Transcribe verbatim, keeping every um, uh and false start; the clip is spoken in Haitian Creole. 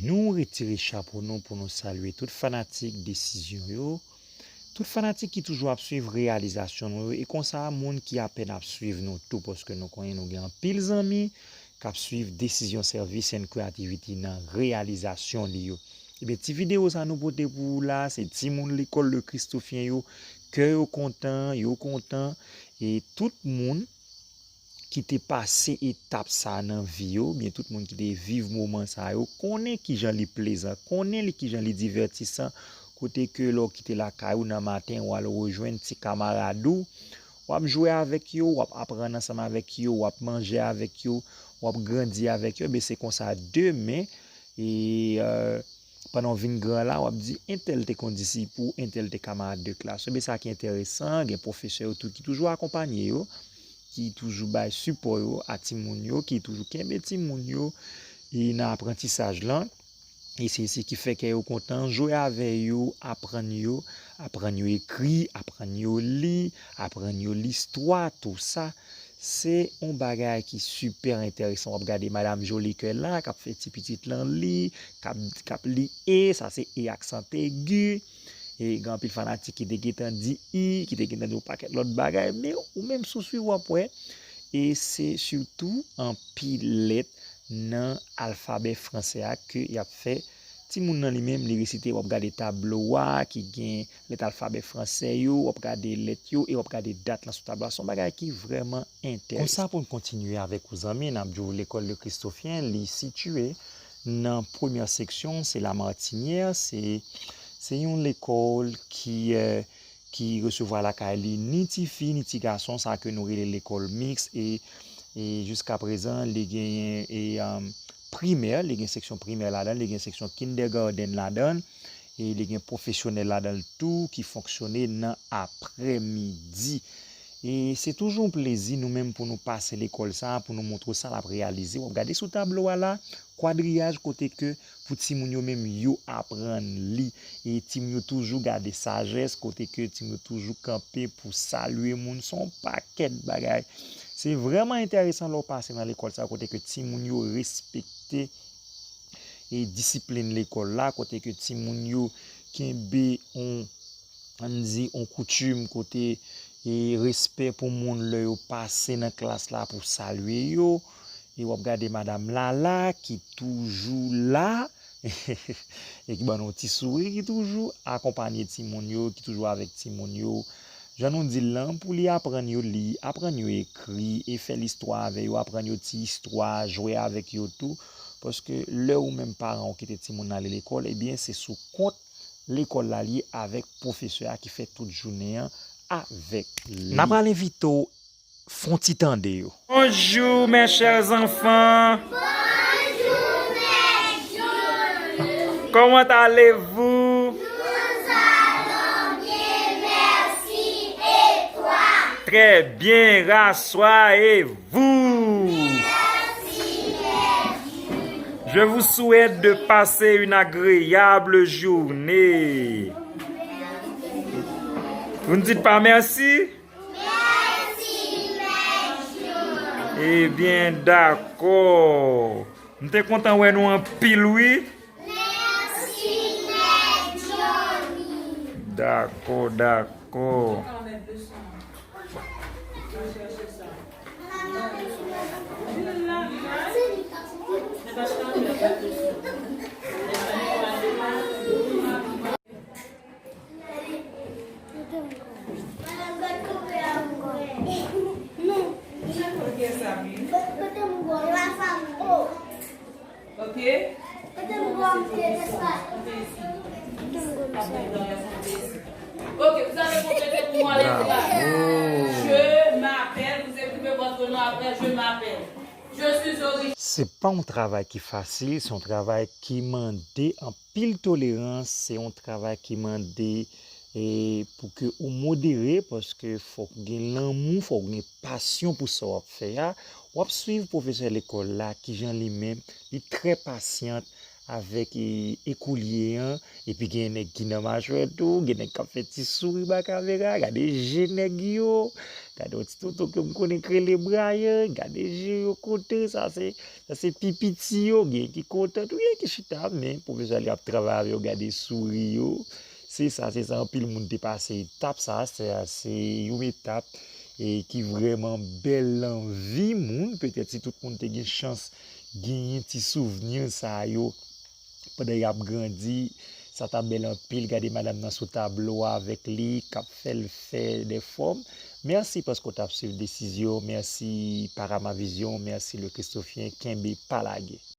Nou retire chapo nou pou nou salye tout fanatik Desizyon yo, tout fanatik ki toujou ap swiv reyalizasyon nou yo, e konsa moun ki apèn ap swiv nou tou, paske nou konnen nou gen anpil zanmi k ap swiv Desizyon Service and Creativity nan reyalizasyon li yo. Ebyen, ti videyo sa nou pote pou ou la, se timoun lekòl Le Christophien yo, kè yo kontan, yo kontan, e tout moun ki te pase etap sa nan vi yo, oubyen tout moun ki te viv moman sa yo, konnen kijan li plezan, konnen li kijan li divètisan, kote ke lè w kite lakay ou nan maten, w al rejwenn ti kamarad ou, w ap jwe avèk yo, w ap aprann ansanm avèk yo, w ap manje avèk yo, w ap grandi avèk yo, ebyen se konsa demen, e, euh, pandan w vin gran la, w ap di, entèl te kondisip ou, entèl te kamarad de klas ou. Ebyen sa ki enteresan, gen pwofesè yo tou ki toujou akonpanye yo, ki toujou bay sipò yo a timoun yo, ki toujou kenbe timoun yo, e nan aprantisaj lan. E se, se ki fè kè yo kontan, jwe avè yo, aprann yo, aprann yo ekri, aprann yo li, aprann yo listwa, tou sa. Se yon bagay ki sipè enteresan. W ap gade Madam Jolikè la, k ap fè ti pitit lan li, k ap, k ap li e, sa se e aksan egi. E gen anpil fanatik ki te gentan di i, ki te gentan di yon pakèt lòt bagay, men ou menm si w swiv, w ap wè. E se sitou anpil lèt nan alfabè fransè a ke y ap fè. Timoun nan li menm, li resite, w ap gade tablo a ki gen lèt alfabè fransè yo, w ap gade lèt yo e w ap gade dat lan sou tablo a. Se yon bagay ki vrèman enteresan. Konsa, pou n kontinye avèk ou, zanmi, n ap di w lekòl Le Christophien, li sitiye nan premyè seksyon, se La Martinière, se, se yon lekòl ki, eh, ki resevwa lakay li ni tifi, ni ti gason, sa ke nou rele lekòl miks, e, e jiska prezan, li genyen, e, um, primè, li gen seksyon primè ladan l, li gen seksyon kindergarten ladan l, e li gen pwofesyonèl ladan l tou ki fonksyone nan aprèmidi. E se toujou yon plezi nou menm pou nou pase lekòl sa a, pou nou montre w sa l ap reyalize. W ap gade sou tablo a la, kwadriyaj kote ke pou timoun yo menm yo aprann li. E timoun yo toujou gade sajès kote ke timoun yo toujou kanpe pou salye moun. Se yon pakèt bagay. Se vrèman enteresan lè w pase nan lekòl sa a kote ke timoun yo respekte e disiplin lekòl la, kote ke timoun yo kenbe yon, ann di, yon koutim kote e respè pou moun lè yo pase nan klas la pou salye yo. E w ap gade Madam Lala ki toujou la e ki ban nou ti souri, ki toujou akonpanye timoun yo, ki toujou avèk timoun yo. Jan nou di l lan, pou li aprann yo li, aprann yo ekri, e fè listwa avè yo, aprann yo ti istwa, jwe avèk yo tou. Paske lè ou menm paran ou kite timoun nan ale lekòl, ebyen se sou kont lekòl la l ye avèk pwofesè a ki fè tout jounen an avèk li. N a pral envite w fè yon ti tande yo. Bonjour mes chers enfants. Bonjour mes chers. Comment allez-vous? Nous allons bien, merci. Et toi? Très bien, rassoyez-vous. Merci, merci. Je vous souhaite de passer une agréable journée. Vous ne dites pas merci? Ebyen, dakò. M te kontan wè nou anpil, wi. Mèsi, Mèt Johnny. Dakò, dakò. Ok. Ok, vous allez compléter pour moi les phrases. Bravo. Je m'appelle, vous écrivez votre nom après, je m'appelle. Je suis originaire. Se pa yon travay ki fasil, se yon travay ki mande anpil tolerans, se yon travay ki mande, e, pou ke ou modere, paske fòk gen lanmou, fòk gen pasyon pou sa w ap fè a. W ap swiv pwofesè lekòl la, kijan li menm, li trè pasyant avèk e, ekoulye an, epi gen nèg ki nan machwè tou, gen nèg k ap fè ti souri ba kamera, gade je nèg yo, gade yon ti tonton ke m konnen k rele Brian, gade je yo kontan, sa se, sa se pi piti yo, gen ki kontan tou, gen ki chita, men pwofesè li ap travay avè yo, gade souri yo, se sa, se sa, anpil moun te pase etap sa, se, se yon etap e ki vrèman bèl nan vi moun, petèt si tout moun te gen chans genyen ti souvni sa yo pandan y ap grandi, sa t ap bèl anpil. Gade madanm nan sou tablo a avèk li, k ap fè l fè de fòm. Mèsi paske w t ap swiv desizyon. Mèsi Parama Vision. Mèsi Le Christophien. Kenbe pa lage.